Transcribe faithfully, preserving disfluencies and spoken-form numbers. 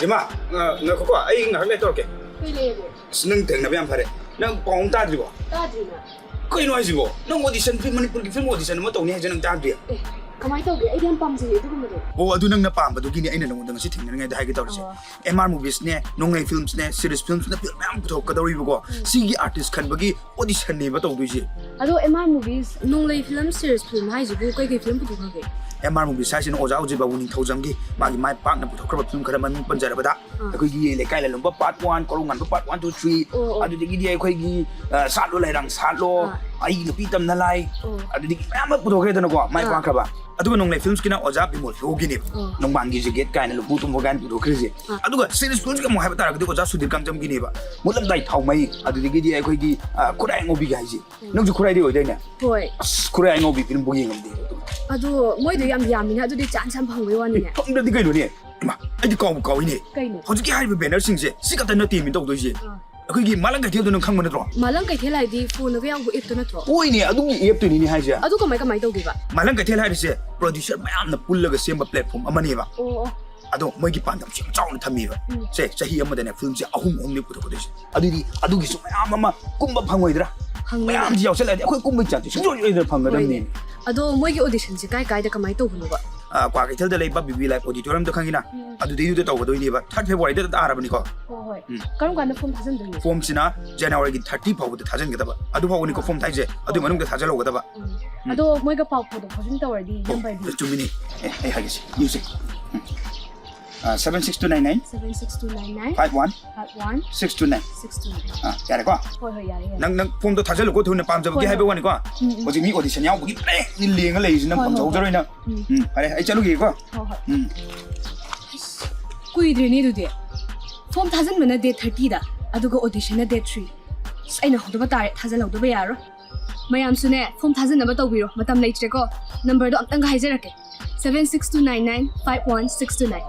ꯏꯃꯥ, ꯉ- ꯉꯥꯏꯈꯣꯀꯣ, ꯑꯩ ꯉꯥꯏꯍꯥꯛ ꯂꯩ ꯇꯧꯔꯛꯀꯦ꯫ ꯀꯩ ꯂꯩꯔꯒꯦ? ꯑꯁ, ꯅꯪ ꯊꯦꯡꯅꯕ ꯌꯥꯝ ꯐꯔꯦ. ꯅꯪ ꯄꯥꯎ ꯑꯃ ꯇꯥꯗ꯭ꯔꯤꯕꯣ? ꯇꯥꯗ꯭ꯔꯤꯅ꯫ ꯀꯩꯅꯣ ꯍꯥꯏꯁꯤꯕꯣ? ꯅꯪ ꯑꯣꯗꯤꯁꯟ ꯐꯤꯜꯝ, ꯃꯅꯤꯄꯨꯔꯒꯤ ꯐꯤꯜꯝ ꯑꯣꯗꯤꯁꯟ ꯑꯃ ꯇꯧꯅꯤ ꯍꯥꯏꯁꯦ ꯅꯪ ꯇꯥꯗ꯭ꯔꯤ? ꯑꯦ, ꯀꯃꯥꯏꯅ ꯇꯧꯒꯦ? ꯑꯩꯗꯤ ꯌꯥꯝ ꯄꯥꯝꯖꯩꯌꯦ ꯑꯗꯨꯒꯨꯝꯕꯗꯣ꯫ ꯑꯣ, ꯑꯗꯨ ꯅꯪꯅ ꯄꯥꯝꯕꯗꯨꯒꯤꯅꯦ ꯑꯩꯅ ꯅꯉꯣꯟꯗ ꯉꯁꯤ ꯊꯦꯡꯅꯔꯤꯉꯩꯗ ꯍꯥꯏꯒꯦ ꯇꯧꯔꯤꯁꯦ꯫ ꯑꯣ. ꯑꯦꯝ ꯑꯥꯔ ꯃꯨꯚꯤꯁꯅꯦ, ꯅꯣꯡꯂꯩ ꯐꯤꯜꯝꯁꯅꯦ, ꯁꯤꯔꯤꯁ ꯐꯤꯜꯝꯁꯅ ꯐꯤꯜꯝ ꯃꯌꯥꯝ ꯄꯨꯊꯣꯛꯀꯗꯧꯔꯤꯕꯀꯣ꯫ ꯁꯤꯒꯤ ꯑꯥꯔꯇꯤꯁ ꯈꯟꯕꯒꯤ ꯑꯣꯗꯤꯁꯟꯅꯦꯕ ꯇꯧꯗꯣꯏꯁꯦ꯫ ꯑꯗꯣ ꯑꯦꯝ ꯑꯥꯔ ꯃꯨꯚꯤꯁ ꯅꯣꯡꯂꯩ ꯐꯤꯂꯝ ꯁꯤꯔꯤꯁ ꯐꯤꯂꯝ ꯍꯥꯏꯁꯤꯕꯨ ꯀꯩꯀꯩ ꯐꯤꯂꯝ ꯄꯨꯊꯣꯛꯈ꯭ꯔꯒꯦ? ꯑꯦꯝ ꯑꯥꯔ ꯃꯨꯚꯤꯁ ꯍꯥꯏꯁꯤꯅ ꯑꯣꯖꯥ ꯎꯖꯤꯔ ꯕꯥꯕꯨ ꯅꯤꯡꯊꯧꯖꯝꯒꯤ ꯃꯥꯒꯤ ꯃꯥꯏ ꯄꯥꯛꯅ ꯄꯨꯊꯣꯛꯈ꯭ꯔꯕ ꯐꯤꯂꯝ ꯈꯔ ꯃꯃꯤꯡ ꯄꯟꯖꯔꯕꯗ, ꯑꯥ. ꯑꯩꯈꯣꯏꯒꯤ ꯂꯩꯀꯥꯏ ꯂꯥꯂꯣꯡꯕ ꯄꯥꯔꯠ ꯋꯥꯟ, ꯀꯣꯔꯧꯉꯥꯟꯕ ꯄꯥꯔꯠ ꯋꯥꯟ, ꯇꯨ, ꯊ꯭ꯔꯤ, ꯑꯣ, ꯑꯣ. ꯑꯥ. ꯑꯩꯒꯤ ꯅꯨꯄꯤ ꯇꯝꯅ ꯂꯥꯏ, ꯑꯣ. ꯑꯗꯨꯗꯒꯤ ꯃꯌꯥꯝ ꯑꯃ ꯄꯨꯊꯣꯛꯈ꯭ꯔꯦꯗꯅꯀꯣ, ꯃꯥꯏ ꯑꯥ. ꯄꯥꯛꯈ꯭ꯔꯕ꯫ ꯑꯗꯨꯒ ꯅꯣꯡꯂꯩ ꯐꯤꯂꯝꯁꯀꯤꯅ ꯑꯣꯖꯥ ꯕꯤꯃꯣꯜ ꯍꯤꯔꯣꯒꯤꯅꯦꯕ꯫ ꯑꯣ. ꯅꯣꯡꯕꯥꯟꯒꯤ ꯖꯦꯀꯦꯠ ꯀꯥꯏꯅ, ꯂꯨꯝꯕꯨ ꯇꯨꯝꯕ ꯀꯥꯏꯅ ꯄꯨꯊꯣꯛꯈ꯭ꯔꯤꯁꯦ꯫ ꯑꯥ. ꯑꯗꯨꯒ ꯁꯤꯔꯤꯁ ꯐꯤꯂꯝꯁꯤꯒ ꯑꯃꯨꯛ ꯍꯥꯏꯕ ꯇꯥꯔꯒꯗꯤ ꯑꯣꯖꯥ ꯁꯨꯙꯤꯔ ꯀꯥꯡꯖꯝꯒꯤꯅꯦꯕ꯫ ꯃꯨꯠꯂꯝꯗꯥꯏ ꯊꯥꯎꯃꯩ, ꯑꯗꯨꯗꯒꯤꯗꯤ ꯑꯩꯈꯣꯏꯒꯤ ꯑ, ꯈꯨꯔꯥꯏ ꯑꯉꯧꯕꯤꯒ ꯍꯥꯏꯁꯦ꯫ ꯅꯪꯁꯨ ꯈꯨꯔꯥꯏꯗꯤ ꯑꯣꯏꯗꯣꯏꯅꯦ? ꯍꯣꯏ. ꯑꯁ, ꯈꯨꯔꯥꯏ ꯑꯉꯧꯕꯤ ꯐꯤꯂꯝꯕꯨ ꯌꯦꯡꯉꯝꯗꯦ꯫ ꯑꯗꯣ ꯃꯣꯏꯗꯣ ꯌꯥꯝ ꯌꯥꯝꯃꯤꯅ ꯑꯗꯨꯗꯤ ꯆꯥꯟꯁ ꯌꯥꯝ ꯐꯪꯕꯩ ꯋꯥꯅꯤꯅꯦ꯫ ꯐꯪꯗ꯭ꯔꯗꯤ ꯀꯩꯅꯣꯅꯦ? ꯏꯃꯥ, ꯑꯩꯗꯤ ꯀꯥꯎꯕꯨ ꯀꯥꯎꯏꯅꯦ꯫ ꯀꯩꯅꯣ? ꯍꯧꯖꯤꯛꯀꯤ ꯍꯥꯏꯔꯤꯕ ꯕꯦꯅꯔꯁꯤꯡꯁꯦ ꯁꯤ ꯈꯛꯇ ꯅꯠꯇꯦꯃꯤ ꯇꯧꯗꯣꯏꯁꯦ꯫ ꯑꯥ. ꯑꯩꯈꯣꯏꯒꯤ ꯃꯥꯂꯪ ꯀꯩꯊꯦꯜꯗꯣ ꯅꯪ ꯈꯪꯕ ꯅꯠꯇ꯭ꯔꯣ? ꯃꯥꯂꯪ ꯀꯩꯊꯦꯜ ꯍꯥꯏꯗꯤ ꯐꯣꯟꯗꯒ ꯌꯥꯎꯕ ꯑꯦꯞꯇꯣ ꯅꯠꯇ꯭ꯔꯣ? ꯍꯣꯏꯅꯦ, ꯑꯗꯨꯒꯤ ꯑꯦꯞꯇꯨꯅꯤꯅꯦ ꯍꯥꯏꯁꯦ꯫ ꯑꯗꯨ ꯀꯃꯥꯏ ꯀꯃꯥꯏ ꯇꯧꯒꯦꯕ? ꯃꯥꯂꯪ ꯀꯩꯊꯦꯜ ꯍꯥꯏꯔꯤꯁꯦ ꯄ꯭ꯔꯣꯗ꯭ꯌꯨꯁꯔ ꯃꯌꯥꯝꯅ ꯄꯨꯜꯂꯒ ꯁꯦꯝꯕ ꯄ꯭ꯂꯦꯠꯐꯣꯝ ꯑꯃꯅꯦꯕ꯫ ꯑꯣ, ꯑꯣ. ꯑꯗꯣ ꯃꯣꯏꯒꯤ ꯄꯥꯟꯗꯝꯁꯨ ꯌꯥꯝ ꯆꯥꯎꯅ ꯊꯝꯃꯤꯕ꯫ ꯎꯝ. ꯁꯦ, ꯆꯍꯤ ꯑꯃꯗꯅꯦ ꯐꯤꯂꯝꯁꯦ ꯑꯍꯨꯝ ꯑꯍꯨꯝꯅꯤ ꯄꯨꯊꯣꯛꯀꯗꯣꯏꯁꯦ꯫ ꯑꯗꯨꯗꯤ ꯑꯗꯨꯒꯤꯁꯨ ꯃꯌꯥꯝ ꯑꯃ ꯀꯨꯝꯕ ꯐꯪꯉꯣꯏꯗ꯭ꯔꯥ? ꯐꯪꯉꯣꯏ. ꯃꯌꯥꯝꯁꯤ ꯌꯥꯎꯁꯜꯂꯛꯑꯗꯤ ꯑꯩꯈꯣꯏ ꯀꯨꯝꯕꯒꯤ ꯆꯥꯟꯁꯁꯦ ꯁꯨꯡꯁꯣꯏ ꯁꯣꯏꯗꯅ ꯐꯪꯒꯗꯕꯅꯤ꯫ ꯍꯣꯏꯅꯦ. ꯑꯗꯣ ꯃꯣꯏꯒꯤ ꯑꯣꯗꯤꯁꯟꯁꯦ ꯀꯥꯏ ꯀꯥꯏꯗ ꯀꯃꯥꯏ ꯇꯧꯕꯅꯣꯕ? ꯑ, ꯀ꯭ꯋꯥꯀꯩꯊꯦꯜꯗ ꯂꯩꯕ ꯕꯤ ꯕꯤ ꯂꯥꯏꯐ ꯑꯣꯗꯤꯇꯣꯔꯤꯌꯝꯗ ꯈꯪꯉꯤꯅ? ꯎꯝ. ꯑꯗꯨꯗꯩꯗꯨꯗ ꯇꯧꯒꯗꯣꯏꯅꯦꯕ꯫ ꯊꯥꯔꯠ ꯐꯦꯕ꯭ꯋꯥꯔꯤꯗ ꯇꯥꯔꯕꯅꯤꯀꯣ꯫ ꯍꯣꯏ, ꯍꯣꯏ. ꯎꯝ. ꯀꯔꯝ ꯀꯥꯟꯗ ꯐꯣꯝ ꯊꯥꯖꯤꯟꯗꯣꯏꯅꯣ? ꯐꯣꯝꯁꯤꯅ ꯖꯅꯋꯥꯔꯤꯒꯤ ꯊꯥꯔꯇꯤ ꯐꯥꯎꯕꯗ ꯊꯥꯖꯤꯟꯒꯗꯕ꯫ ꯑꯗꯨ ꯐꯥꯎꯕꯅꯤꯀꯣ ꯐꯣꯝ ꯊꯥꯏꯁꯦ꯫ ꯑꯗꯨꯒꯤ ꯃꯅꯨꯡꯗ ꯊꯥꯖꯤꯜꯍꯧꯒꯗꯕ꯫ ꯎꯝ. ꯎꯝ. ꯑꯗꯣ ꯃꯣꯏꯒ ꯄꯥꯎ ꯐꯥꯎꯗꯣꯛ ꯐꯥꯎꯖꯤꯟ ꯇꯧꯔꯗꯤ ꯅꯝꯕꯔꯗꯤ? ꯆꯨꯝꯃꯤꯅꯦ꯫ ꯑꯦ, ꯑꯩ ꯍꯥꯏꯒꯦꯁꯦ꯫ ꯌꯦꯡꯁꯦ꯫ ꯎꯝ. ꯑ, seven six two nine nine seven six two nine nine five one five one six two nine꯫ six two nine. ꯑ, ꯌꯥꯔꯦꯀꯣ? ꯍꯣꯏ, ꯍꯣꯏ, ꯌꯥꯔꯦ, ꯌꯥꯔꯦ. ꯅꯪ, ꯅꯪ ꯐꯣꯝꯗꯣ ꯊꯥꯖꯤꯜꯂꯨꯀꯣ, ꯊꯨꯅ ꯄꯥꯝꯖꯕꯒꯤ ꯍꯣꯏ, ꯍꯥꯏꯕ ꯍꯣꯏ. ꯋꯥꯅꯤꯀꯣ꯫ ꯎꯝ, ꯎꯝ. ꯍꯧꯖꯤꯛ ꯃꯤ ꯑꯣꯗꯤꯁꯟ ꯌꯥꯎꯕꯒꯤ ꯄ꯭ꯔꯦꯡꯅꯤ ꯂꯦꯡꯉ ꯂꯩꯔꯤꯁꯤ, ꯅꯪ ꯍꯣꯏ, ꯍꯣꯏ, ꯐꯪꯍꯧꯖꯔꯣꯏ ꯅꯪ꯫ ꯎꯝ. ꯎꯝ, ꯐꯔꯦ, ꯑꯩ ꯆꯠꯂꯨꯒꯦꯀꯣ꯫ ꯍꯣꯏ, ꯍꯣꯏ. ꯎꯝ. ꯀꯨꯏꯗ꯭ꯔꯦꯅꯦ ꯑꯗꯨꯗꯤ꯫ ꯐꯣꯝ ꯊꯥꯖꯤꯟꯕꯅ ꯗꯦꯠ ꯊꯥꯔꯇꯤꯗ, ꯑꯗꯨꯒ ꯑꯣꯗꯤꯁꯟꯅ ꯗꯦꯠ ꯊ꯭ꯔꯤ꯫ ꯑꯁ, ꯑꯩꯅ ꯍꯧꯗꯕ ꯇꯥꯔꯦ, ꯊꯥꯖꯤꯜꯍꯧꯗꯕ ꯌꯥꯔꯣꯏ꯫ ꯃꯌꯥꯝꯁꯨꯅꯦ, ꯐꯣꯝ ꯊꯥꯖꯤꯟꯅꯕ ꯇꯧꯕꯤꯔꯣ, ꯃꯇꯝ ꯂꯩꯇ꯭ꯔꯦꯀꯣ꯫ ꯅꯝꯕꯔꯗꯣ ꯑꯝꯇꯪꯒ ꯍꯥꯏꯖꯔꯛꯀꯦ, seven six two nine nine five one six two nine꯫